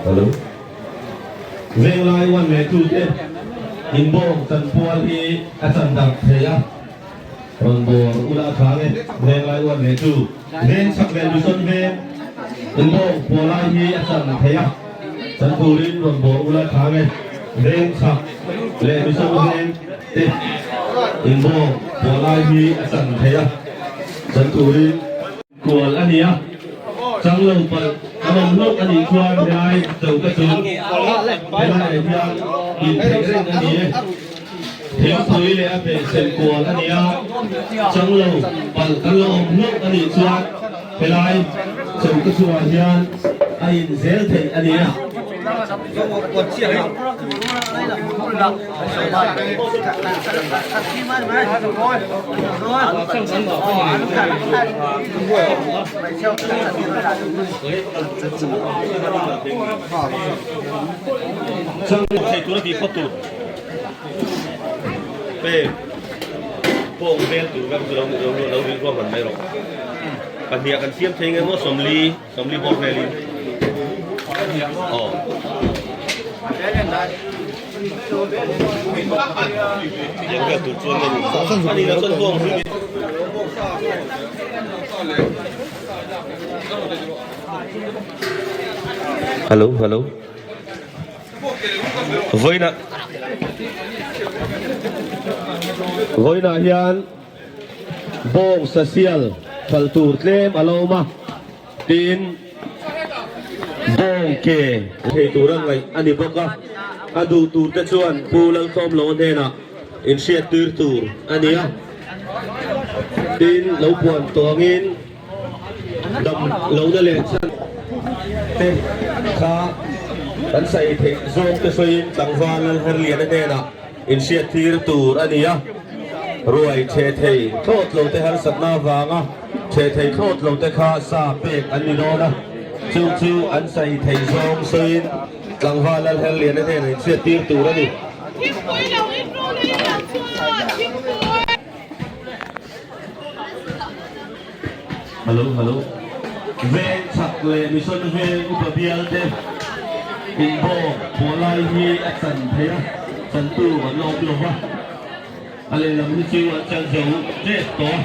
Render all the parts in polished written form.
Hello. Venglai uan leh tute inbawng chanpual hi a chan darh thei a, rawn bawr ula a tha nge. Venglai uan leh tu veng chak leh mission veng inbawng pualai hi a chan thei a, chan turin rawn bawr ula a tha nge. Veng chak leh mission veng te inbawng pualai hi a chan thei a, chan turin. Kual a ni a, chang lo palh a awm hlauh a nih chuan helai choka chu helaiah hian intheih reng a ni e. Thingpui leh a hmehsem kual a ni a, chang lo palh kan lo awm hlauh a nih chuan helai choka chungah hian a in zel theih a ni e. Thei tur a tih phawt tur pe pawng vel tur vek chu lo lo lo ruahman mai rawh pahnih ah kan siam thei nge maw 40 40 bawr velin aw. Hello hello vawiinah vawiinah hian bawng sasial hralh tur tlem a lo awm a. Tin, bawng ke thei tura ngaih a ni bawk a, a duh turte chuan Pu Laltlawmloa hnenah inhriattir tur a ni a. Tin, lo puan tawngin dam lohna leh chhan te kha kan sawi theih zawng te sawiin tlangval Lalherliana hnenah inhriattir tur a ni a. Ruai chhe thei thlawt lo te harsatna avanga Chhe thei thlawt lo te kha sa pek an ni dawn a, chung chu an sai thei zawng sawiin tlangval Lalherliana hnenah inchhiat tir tur a ni. Thingpui lo in rul in lo chuan thingpui. Hello hello Veng chhak leh Mission Veng upa bial te inbawm pawh lai hi a chan thei a, chantu an la awm lo va. A lehlam hi chu an chan zo tep tawh a,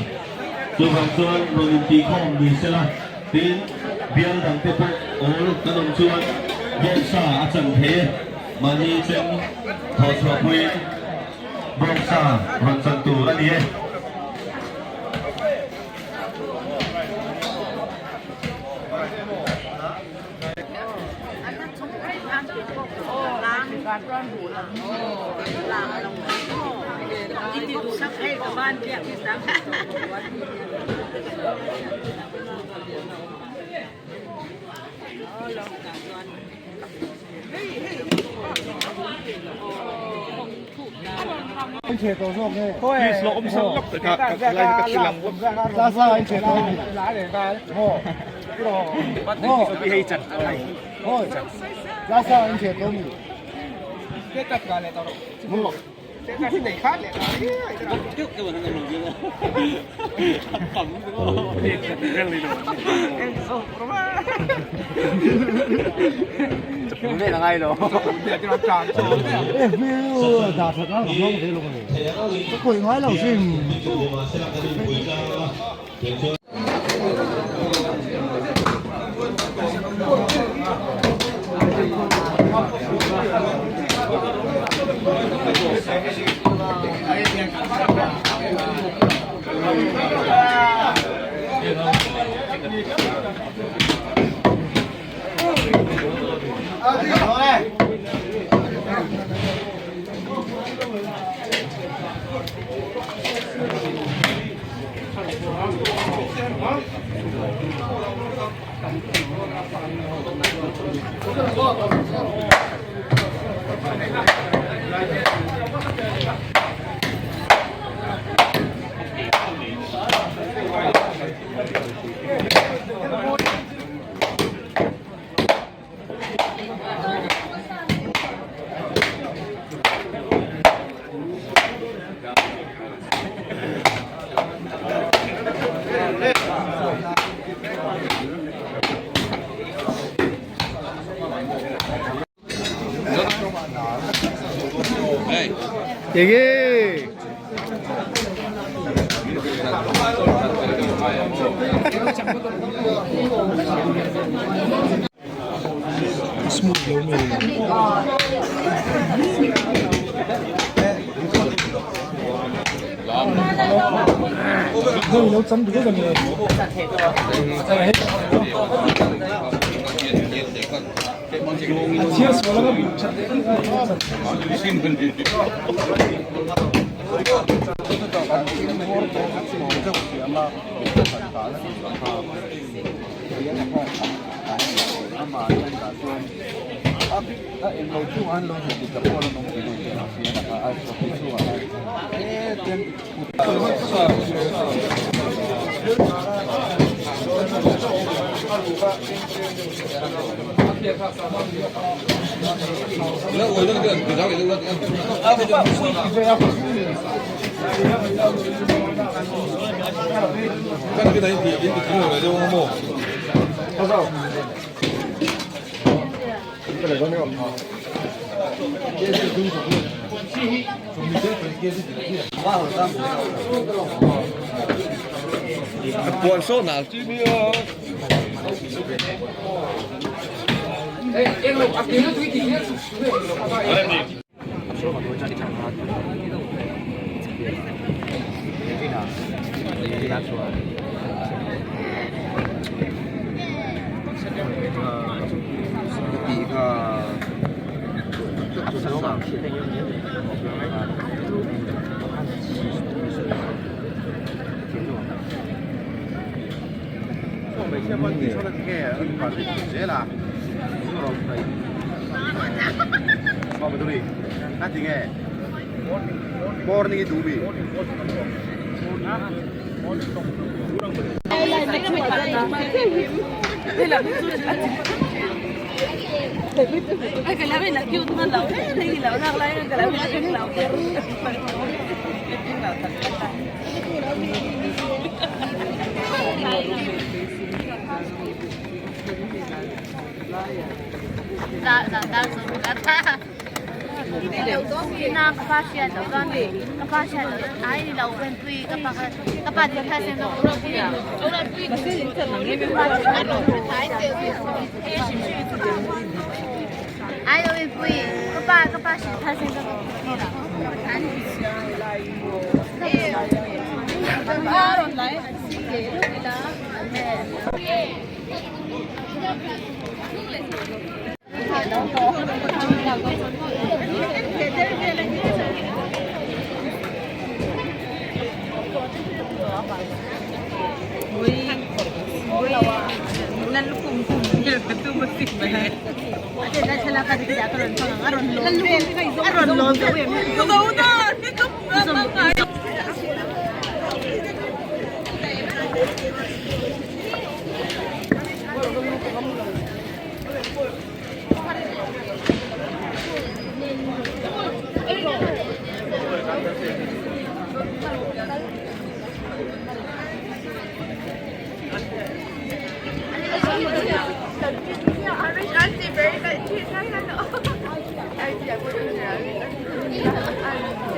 chuvang chuan rawn intihkhawm ni sela, tin bial dangte pawh awl kan awm chuan bawngsa a chan thei e, mahni chem thawhchhuah puiin bawngsa rawn chan tur a ni e. Enge? Smooth lo mi. Hei lo cham duh vek a ni. A chhiar sual anga buh that leh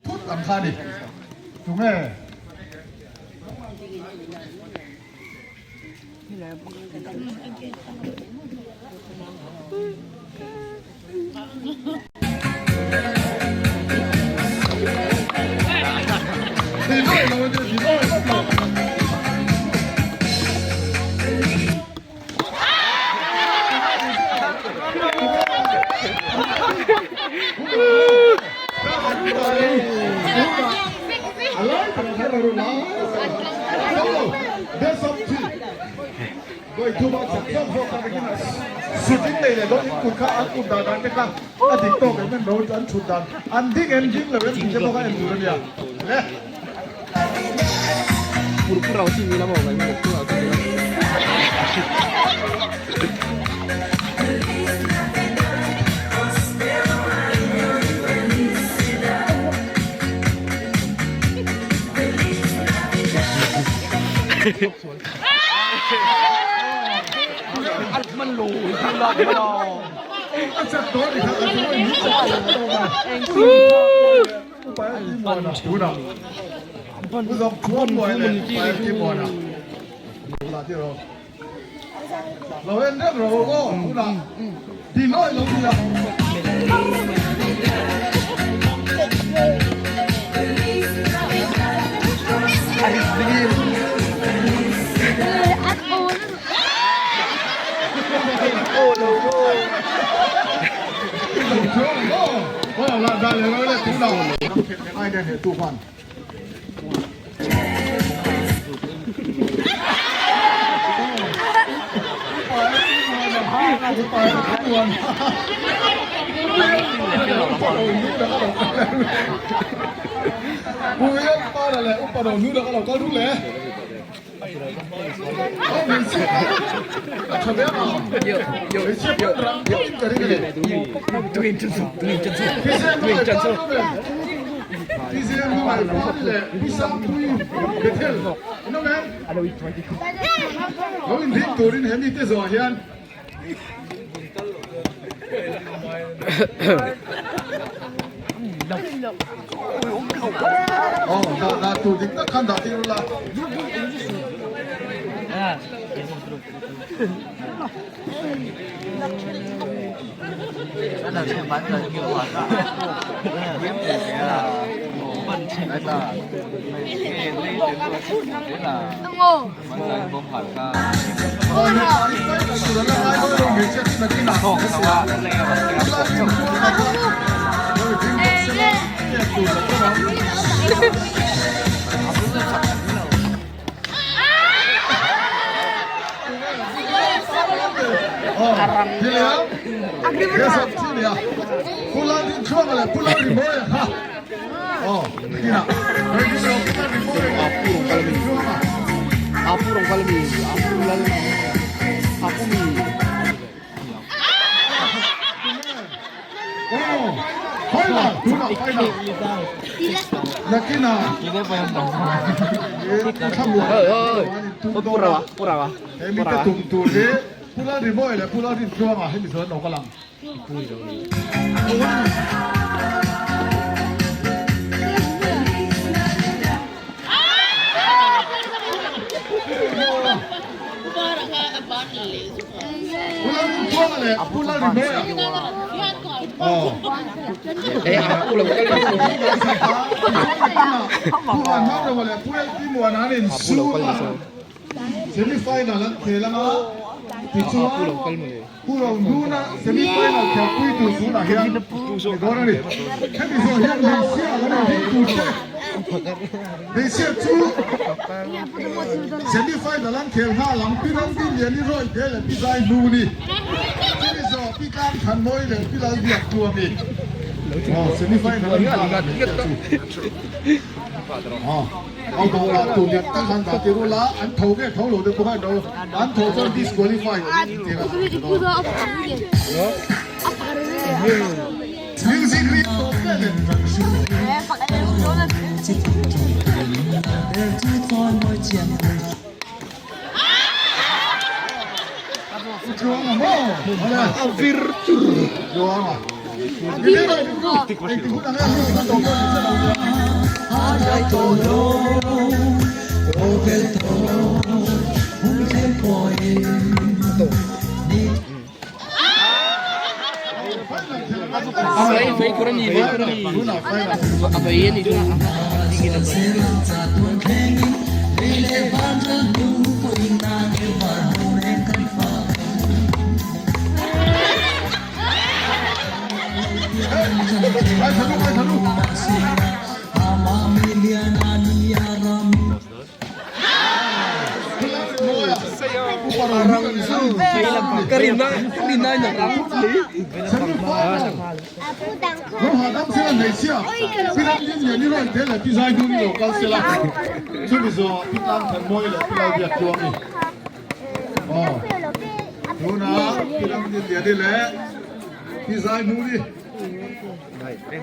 Thut ang kha ni. Tunge? A chat tawh ni kha a chu in chat chat tawh a. Upa LT Muana tunah Pu Zawk Thuam Muai leh Upa LT Muana lah ti rawh. Lo en reng rawh u aw tunah ti lawi lo nia. Lo inring turin he mite zawh hian Aw dah dah tur dik tak khan dah tir ula. Semi final an khel anga tichuan Pu Rohnuna semi final khelpui tur tunah hian ni dawn a ni. Hemi zawh hian hmeichhia a lo inring tur che. Hmeichhia chu semi final an khel nghal ang Pi Ramdinliani Rawite leh Pi Zaihnuni. Chumi zawh Pi Tlangthanmawi leh Pi Lalbiaktuami. Aw semi final an nghal ang hmeichhia chu. Aw dah tur lian tak han dah tir ula an tho nge tho lo te pawh khan an tho chuan disqualify tir a Music ri tawp vel e. Tluanga maw? A vir tur. Tluanga.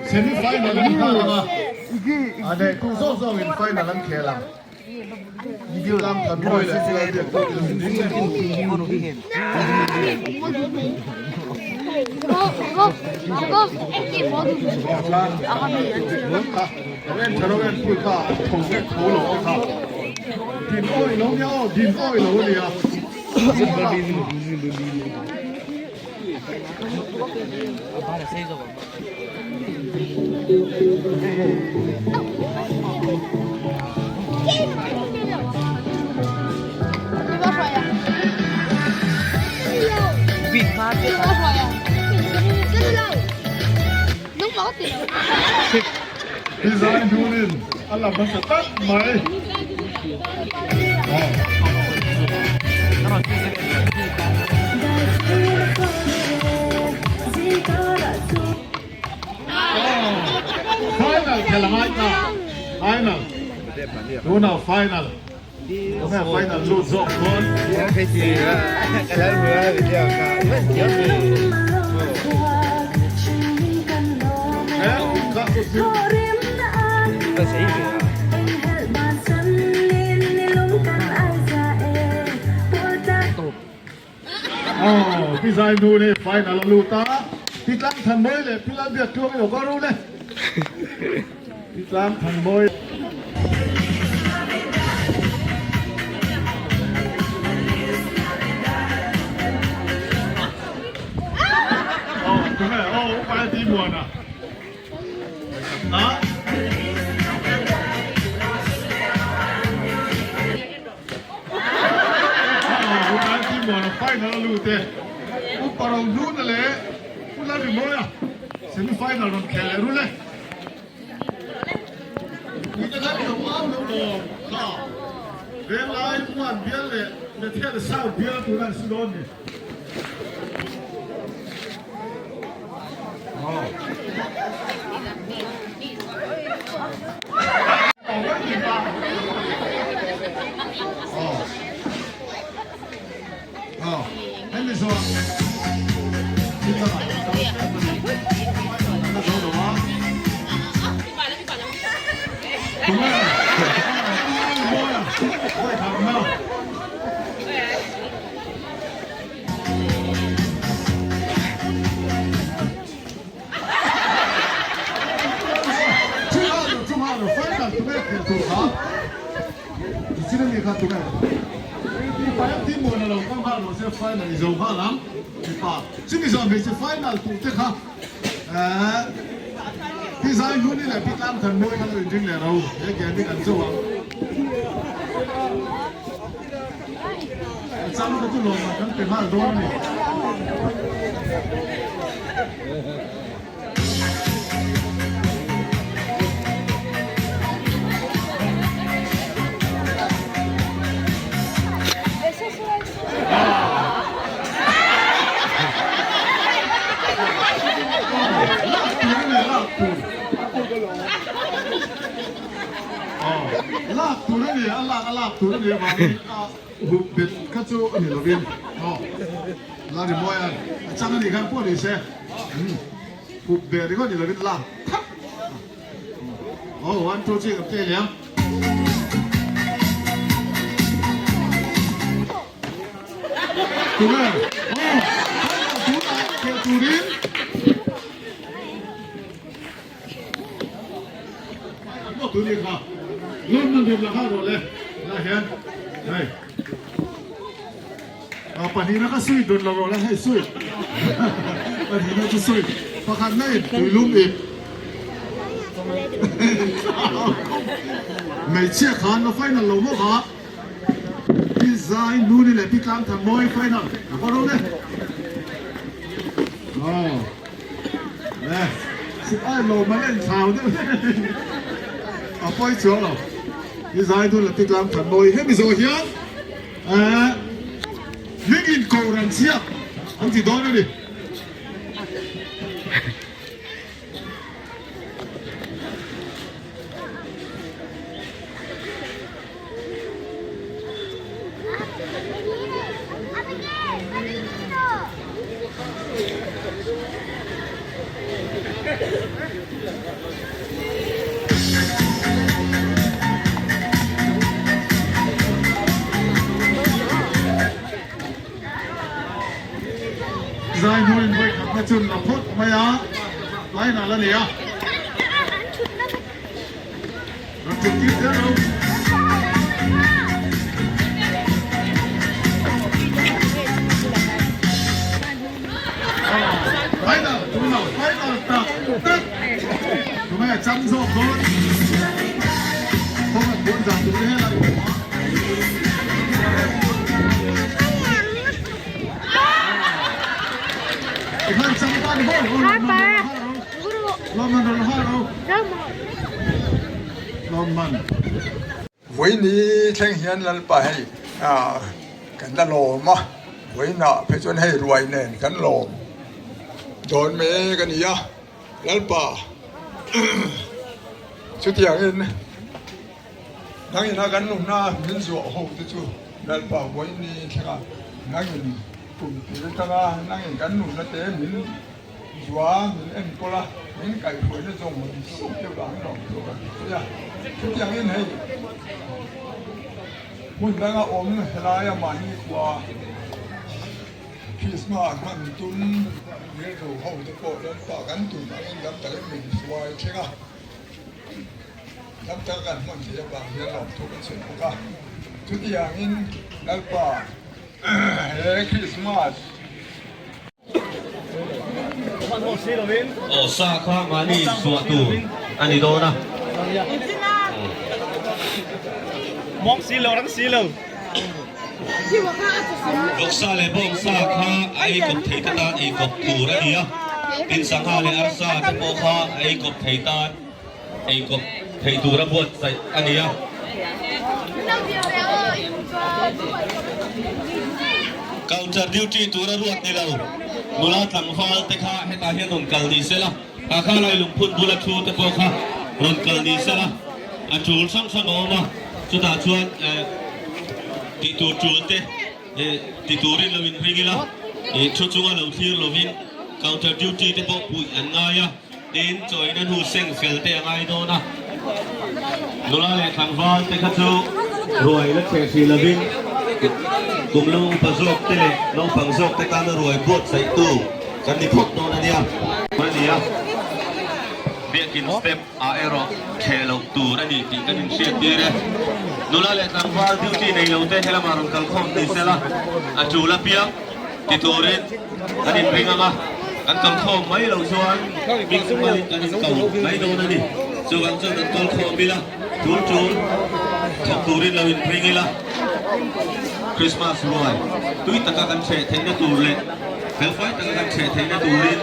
Semi final an nghal ang a, a neihtu zawk zawkin final an khel ang. Tlang than mawi leh thil biak tawk in min ring leh. En tha lo en pui kha an tho vek tho lo ang kha. Din awi lo nia aw, din awi lo ania. Design dunin a la hmasa tlat mai. Final khelh a ngai ta. Final. Tunah final. Tunah final lut zawk dawn. Aw, Pi Zai nu nih final a lut a, Pi Tlang Thanmawi leh Pi Lalbiak Tluang i lo kal ru le. Pi Tlang Thanmawi. Aw, tunge? Aw, Upa Ati Muana. Vawikhatna. Muana final a lut e. U Paro Hnuna leh U Lalrimawia semi final rawn khel leh rul e. Puite khan i lo au lo lawm kha. Venglai Uan bial leh Bethel South bial tuna an si dawn ni. Lak tur a ni a, lak a lak tur a ni avangin a hup bet kha chu a ni lovin aw la rimawi a a chang a nih khan pawh ni se hup beh ringawt ni lovin lak thak aw one two three kan play leh ang. Tunge aw tunah khelh turin. Pahnihna ka suit dun lo rawh le hei suit pahnihna chu suit pakhatna in tuilum ip hmeichhia khan la final lo maw kha Pi Zai Nuni leh Pi Tlang Thanmawi final a va rawh le. Aw. Le. Sip ai lo man en thlau deuh hlek a ni. A pawi chuang lo. Pi Zai Nuni leh Pi Tlang Thanmawi hemi zawh hian eh hming in kohhran chhiat an ti dawn a ni. Zai hnuaiin vawi khatna chun la phawt mai a, final a ni a. Rawn chuk tir zel lo. Final tunah final tak tak tunge chang zawk dawn. Khawngaih puan zah tur hi helai awm a. Tikhan changpan ho lawmman rawn ha ro lawmman. Vawiini thleng hian Lalpa hei kan la lawm a, vawiinah phei chuan hei ruai nen kan lawm dawn mek a ni a, Lalpa chutiangin nangin a kan nunna min zuah ho te chu Lalpa vawiini thlenga nangin kum tir atanga nangin kan nunna te min Zua min enkawl a, min kaihhruaina zawng min suk deuh lah an lawm tur a ti sawi a. Chutiangin hei hmun danga awm helaia mahni khua Krismas hman tum rilru ho te pawh Lalpa kan tum angin dam takin min hruai thleng a, dam taka kan hman theih avang hian lawmthu kan sawi bawk a. Chutiangin Lalpa he Krismas. Aw sa kha mahni insuah tur a ni dawn a. Vawksa leh bawngsa kha a ei kawp thei te tan ei kawp tur a ni a, tin sangha leh arsa te pawh kha a ei kawp thei tan ei kawp thei tur a buatsaih a ni a. Counter duty tura ruat ni lo nula tlangval te kha hetah hian rawn kal ni sela, kha kha lai lungphun bula thu te pawh kha rawn kal ni sela, a tul hrang hrang a awm a, chutah chuan tih tur tul te ti turin lo inring ila, thu chunga lo thlir lovin counter duty te pawh puih an ngai a. Tin, chawina hnu seng fel te a ngai dawn a, nula leh tlangval te kha chu ruai la chhe hrih lovin kum lo upa zawk te leh naupang zawk te tana ruai buatsaihtu kan ni phawt dawn a nia. A ni a, biakin step ah erawh chhe loh tur a ni tih kan inhriat tir e. Nula leh tlangval duty nei lo te helamah rawn kalkhawm ni sela a tul apiang. Ti turin kan inring ang a, kan kalkhawm mai loh chuan bik malin kan inko mai dawn a ni. Chuvang chuan kan kalkhawm ila, tul tul thawk turin lo inring ila, Christmas ruai tui taka kan hreh theihna tur leh felfai taka kan hreh theihna turin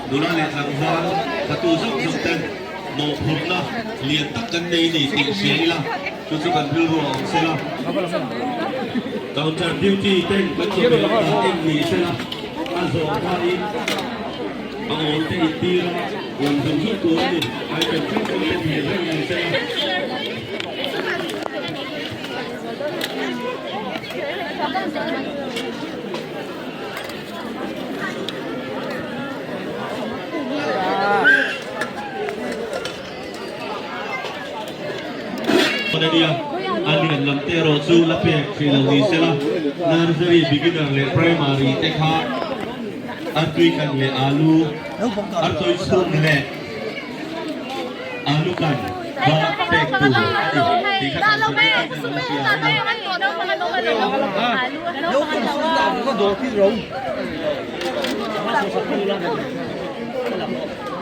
nula leh tlangval fatu zawk zawk ten mawhphurhna lian tak kan nei ni tih hria ila, Chu chu kan rilru a awm sela, counter duty ten kan chawhmeh dan en ni sela, a zawh hmain a awl te intir a, lam zung zung tur a ni, item hrang hrang te hmel reng ni sela. Ania, a lian lam te erawh chu la pek hrih lo ni sela, nursery, beginner leh primary te kha artui kan leh alu, artui chhum leh alu kan kha pek tur a ni tih kha kan zirtirtu ten an la hria ang a.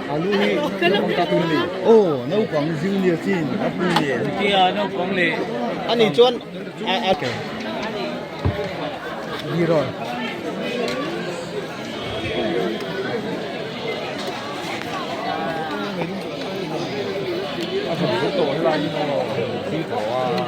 Alu hi naupang ta tur ni. Aw naupang junior chin a pui ni. Tia naupang leh ani chuan a a ke. Đi rồi. A thằng số tổ hay là như nó đi thỏ à.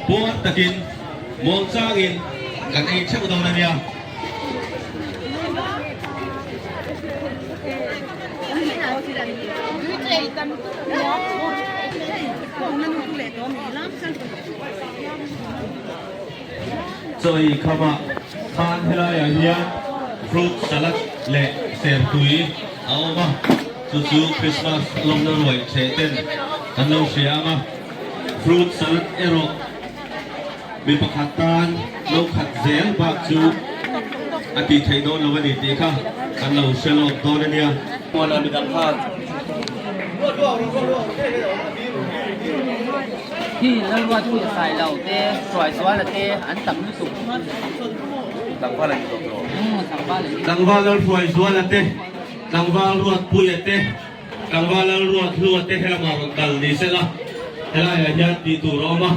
Puan takin muangchangin. kan ei theuh dawn a nia. Chawi khamah khan helaiah hian fruit salad leh sertui a awm a, chu chu Christmas lawmna ruai cheh ten kan lo hria ang a, fruit salad erawh mi pakhat tan lo khat zel bak chu a tih theih dawn lo a ni tih kha kan lo hre lawk dawn a nia. Hi Lalruat hi a sai lo te, Hruaizuala te an tam lutuk. Tlangval an ni tawh tawh. Tlangval Lalhruaizuala te, Tlangval Ruatpuia te, Tlangval Lalruathlua te helamah rawn kal ni sela, helaiah hian tih tur a awm a.